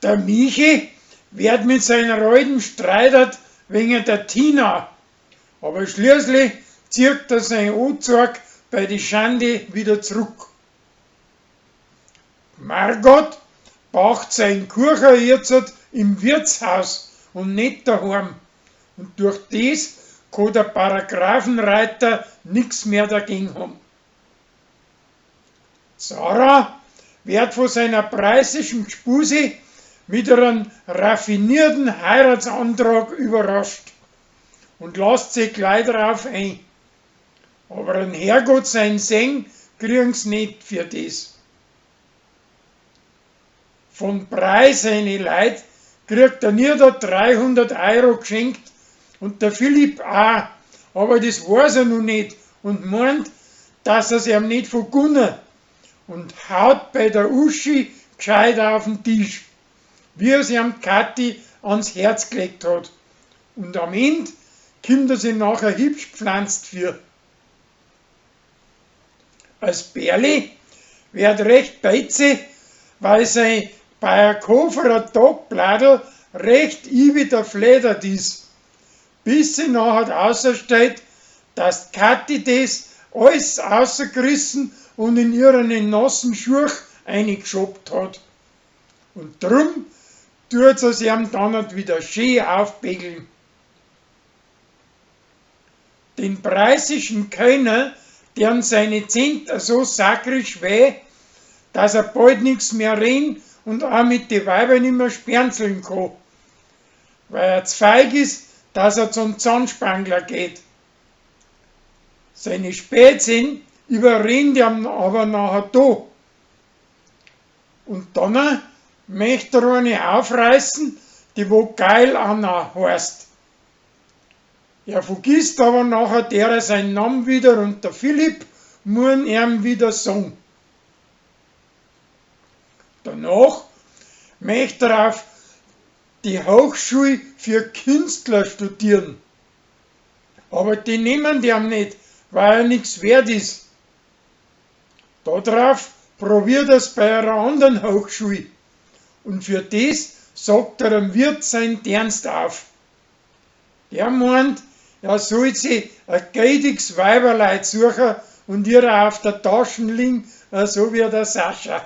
Der Michi werd mit seiner Alten streitert wegen der Tina, aber schließlich zieht er sein Anzeig bei die Schande wieder zurück. Margot bacht sein Kuchen jetzt im Wirtshaus und nicht daheim. Und durch das kann der Paragraphenreiter nix mehr dagegen haben. Sarah wird von seiner preußischen Gspusi mit einem raffinierten Heiratsantrag überrascht und lässt sich gleich darauf ein. Aber ein Herrgott sein Seng kriegen's nicht für das. Von Preis seine Leid kriegt er nieder 300 Euro geschenkt und der Philipp auch, aber das weiß er noch nicht und meint, dass er's ihm nicht vergunne und haut bei der Uschi gescheit auf den Tisch, wie er's ihm Kathi ans Herz gelegt hat. Und am Ende kommt er sich nachher hübsch gpflanzt für. Als Berli wird recht beize, weil sein Bayerkoferer Tagbladl recht iwi derfledert is, bis sich nachher außerstellt, dass Kathi das alles außergerissen und in ihren nassen Schuch eingeschoppt hat. Und drum tut sie's ihm dann wieder schön aufbegeln. Den preußischen Kölner, deren seine Zent so sakrisch weh, dass er bald nix mehr reden und auch mit de Weiber nimmer sperrnzeln kann, weil er zu feig ist, dass er zum Zahnspangler geht. Seine Spätsinn überrennt ihm aber nachher da. Und dann möchte er eine aufreißen, die wo geil Anna heißt. Er vergisst aber nachher derer seinen Namen wieder und der Philipp muss ihm wieder sagen. Danach möchte er auf die Hochschule für Künstler studieren. Aber die nehmen die ihm nicht, weil er nix wert ist. Darauf probiert er's bei einer anderen Hochschule. Und für das sagt er dem Wirt sein Dienst auf. Der meint, er soll sich ein geldiges Weiberleid suchen und ihr auf der Taschen liegen, so wie der Sascha.